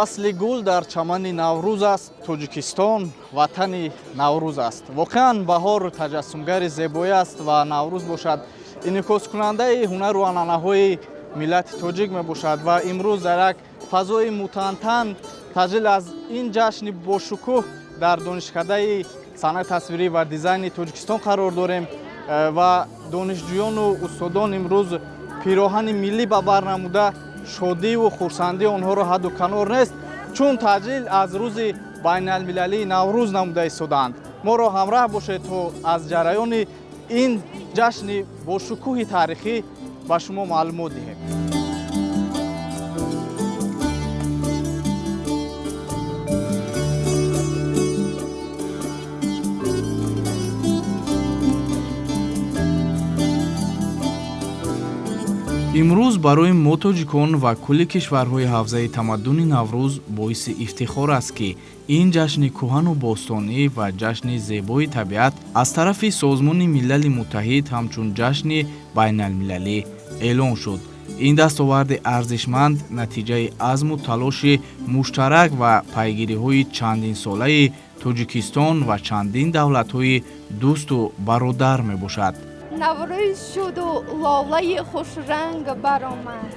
Фасли гул дар чамани Наврӯз аст. Тоҷикистон ватани Наврӯз аст. Воқеан баҳор таҷассумгари зебоӣ аст ва Наврӯз бошад инъикоскунандаи ҳунару анъанаҳои миллати тоҷик мебошад ва имрӯз дар як фазои мутантан таҷлил аз ин ҷашни бошукӯҳ дар донишкадаи санъати тасвирӣ ва дизайни Тоҷикистон қарор дорем ва донишҷӯёну устодон имрӯз пироҳани миллӣ ба бар намуда шодиву хурсандии онҳоро ҳадду канор нест, чун таҷлил аз рӯзи байналмилалии Наврӯз намуда истодаанд. Моро ҳамроҳ бошед то аз ҷараёни ин ҷашни бошукӯҳи таърихӣ ба шумо маълумот диҳем. Имрӯз барои мо тоҷикон ва кулли кишварҳои ҳавзаи тамаддуни Наврӯз боиси ифтихор аст, ки ин ҷашни кӯҳану бостонӣ ва ҷашни зебои табиат аз тарафи Созмони Милали Муттаҳид ҳамчун ҷашни байналмилалӣ эълон шуд. Ин дастоварди арзишманд натиҷаи азму талоши муштарак ва пайгириҳои чандинсолаи Тоҷикистон ва чандин давлатҳои дӯсту бародар мебошад. Наврӯз шуду лолаи хушранг баромад,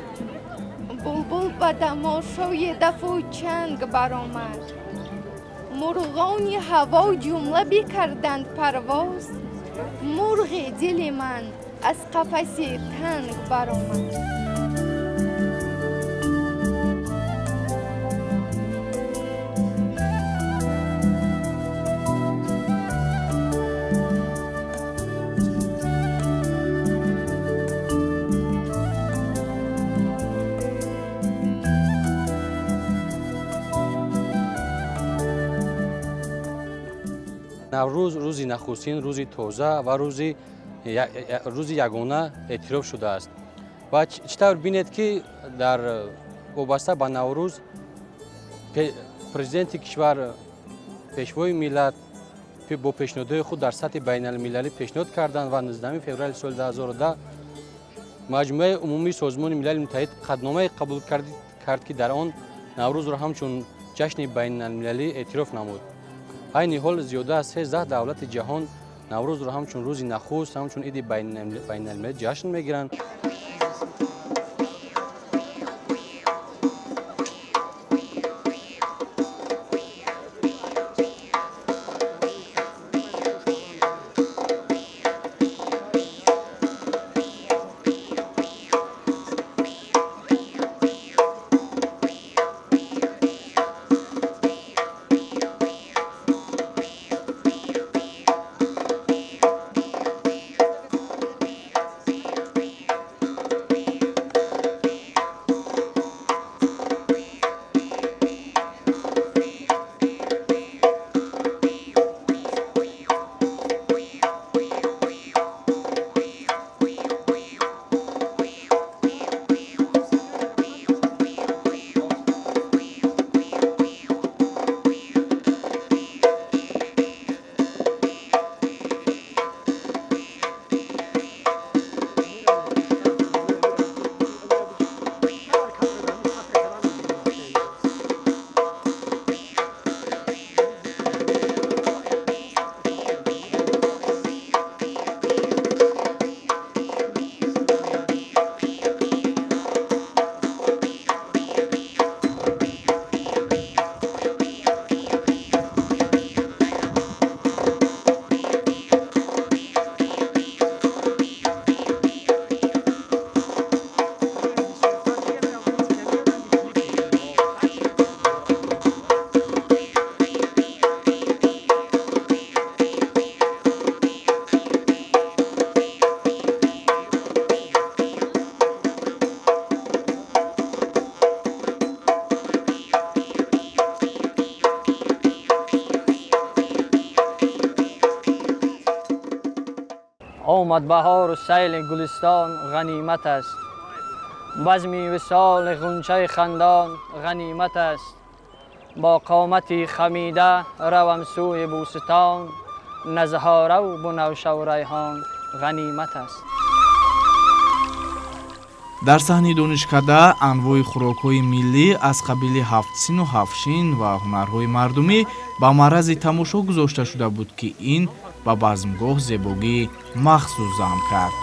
булбул ба тамошои дафу чанг баромад. Мурғони ҳаво ҷумла бикарданд парвоз, мурғи дили ман аз қафаси танг баромад. Наврӯз рӯзи нахустин, рӯзи тоза ва рӯзи ягона эътироф шудааст. Ва чӣ тавр бинед, ки дар вобаста ба Наврӯз президенти кишвар, пешвои миллат бо пешниҳодҳои худ дар сатҳи байналмилалӣ пешниҳод карданд ва 19 феврали соли 2010 Маҷмӯаи умумии Созмони Милали Муттаҳид қатъномае қабул кард, ки дар он Наврӯзро ҳамчун ҷашни байналмилалӣ эътироф намуд. Айни ҳол зиёда аз 13 давлати ҷаҳон Наврӯзро ҳамчун рӯзи нахуст, ҳамчун иди байналмилалӣ ҷашн мегиранд. Омад баҳору сайли гулистон ғанимат аст, базми висоли ғунчаи хандон ғанимат аст. Бо қомати хамида равам сӯи бӯстон, назҳораву бунавшаву райҳон ғанимат аст. Дар саҳни донишкада анвои хӯрокҳои миллӣ аз қабили ҳафтсину ҳафтшин ва ҳунарҳои мардумӣ ба маърази тамошо гузошта шуда буд, ки ин ба базмгоҳ зебогии махсус зам кард.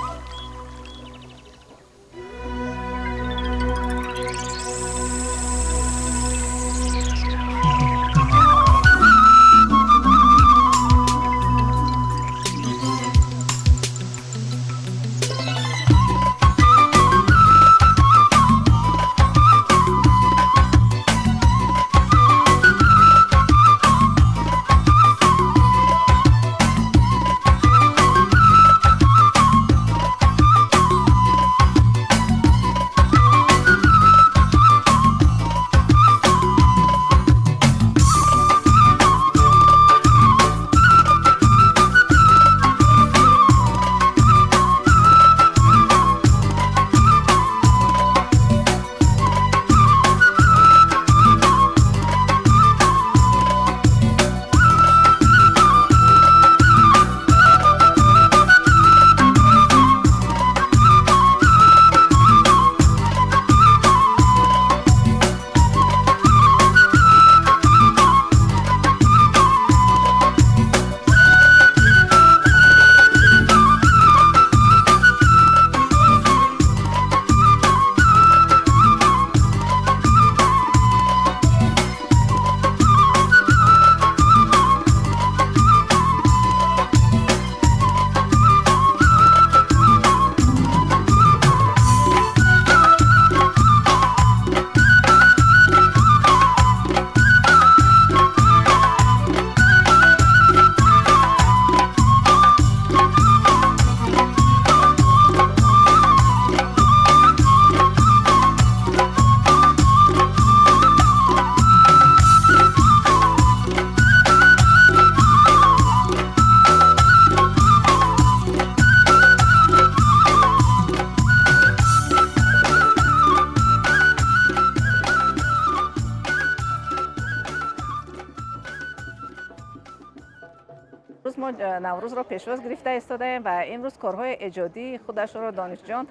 Наврӯзро пешвоз гирифта истодаем ва имрӯз корҳои эҷодии худашонро донишҷӯён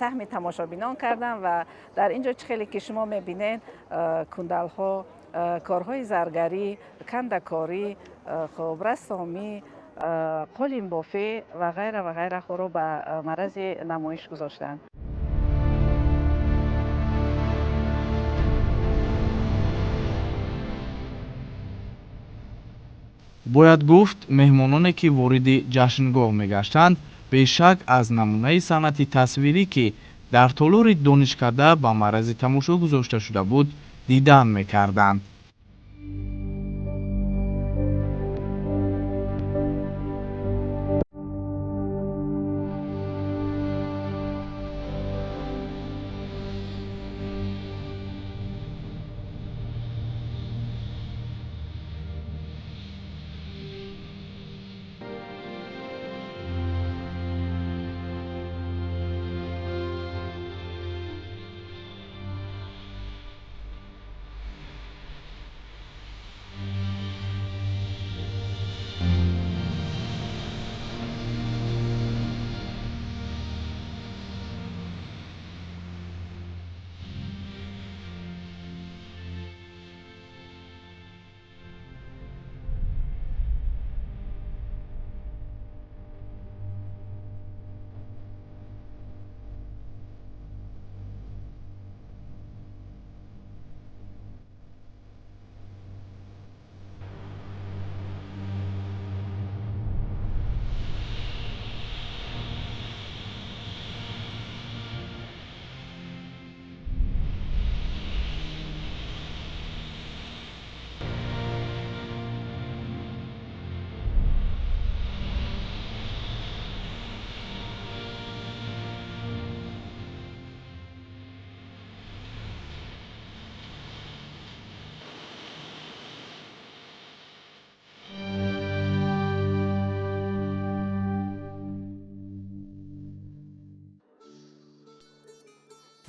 саҳми тамошобинон карданд ва дар ин ҷо чӣ хеле ки шумо мебинед, кундалҳо, корҳои заргарӣ, кандакорӣ, хуб, рассомӣ, қолинбофӣ ва ғайра ва ғайраҳоро ба маърази намоиш гузоштанд. Бояд гуфт, меҳмононе ки вориди ҷашнгоҳ мегаштанд, бешак аз намунаи санъати тасвирӣ, ки дар толори донишкада ба маърази тамошо гузошта шуда буд, дидан мекарданд.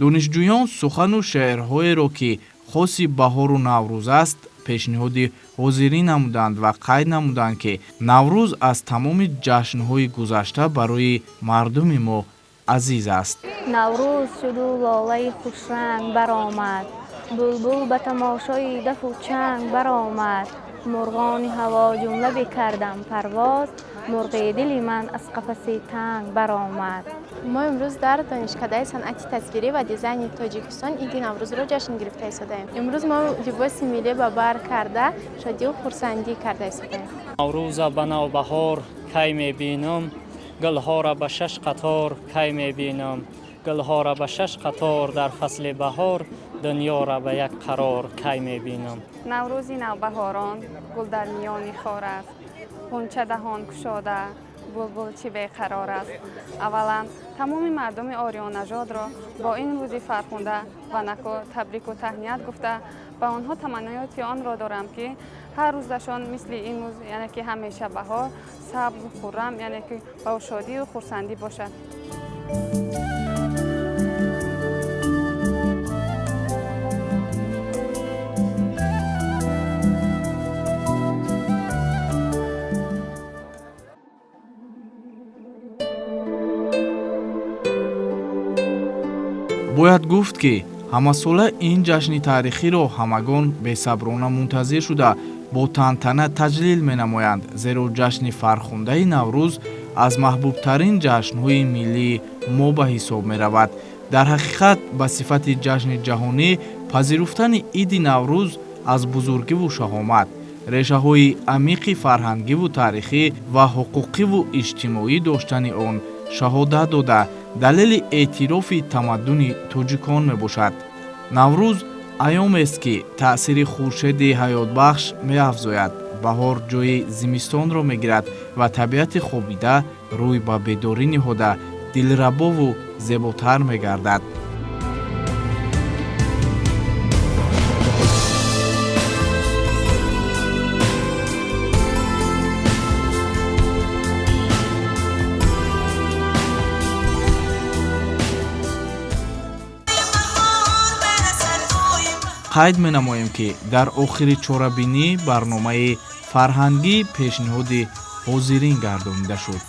Донишҷӯён сухану шеърҳоеро, ки хоси баҳору Наврӯз аст, пешниҳоди ҳозирӣ намуданд ва қайд намуданд, ки Наврӯз аз тамоми ҷашнҳои гузашта барои мардуми мо азиз аст. Наврӯз шуду лолаи хушранг баромад, булбул ба тамошои дафу чанг баромад. Мурғони ҳаво ҷумла бикардам парвоз, мурғи дили ман аз қафаси танг баромад. Мо имрӯз дар Донишкадаи санъати тасвирӣ ва дизайни Тоҷикистон иди Наврӯзро ҷашн гирифта истодаем. Имрӯз мо либоси миллӣ ба бар карда, шодию хурсандӣ карда истодаем. Наврӯза ба навбаҳор кай мебинам, гулҳоро ба шаш қатор кай мебинам, гулҳоро ба шаш қатор дар фасли баҳор, дунёро ба як қарор кай мебинам. Наврӯзи навбаҳорон гул дар миёни хор аст, ғунча даҳон кушода, булбул чӣ беқарор аст. Аввалан тамоми мардуми ориёнажодро бо ин рӯзи фархунда ва нако табрику таҳният гуфта, ба онҳо таманниёти онро дорам, ки ҳар рӯзашон мисли ин рӯз, яъне ки ҳамеша баҳор, сабзу хуррам, яъне ки бо шодию хурсандӣ бошад. Бояд гуфт, ки ҳамасола ин ҷашни таърихиро ҳамагон бесаброна мунтазир шуда, бо тантана таҷлил менамоянд, зеро ҷашни фархундаи Наврӯз аз маҳбубтарин ҷашнҳои миллии мо ба ҳисоб меравад. Дар ҳақиқат, ба сифати ҷашни ҷаҳонӣ пазируфтани иди Наврӯз аз бузургиву шаҳомат, решаҳои амиқи фарҳангиву таърихӣ ва ҳуқуқиву иҷтимоӣ доштани он шаҳодат дода, далели эътирофи тамаддуни тоҷикон мебошад. Наврӯз айёмест, ки таъсири хуршеди ҳаётбахш меафзояд, баҳор ҷои зимистонро мегирад ва табиати хобида рӯй ба бедорӣ ниҳода, дилрабову зеботар мегардад. Қайд менамоем, ки дар охири чорабинӣ барномаи фарҳангӣ пешниҳоди ҳозирин гардонида шуд.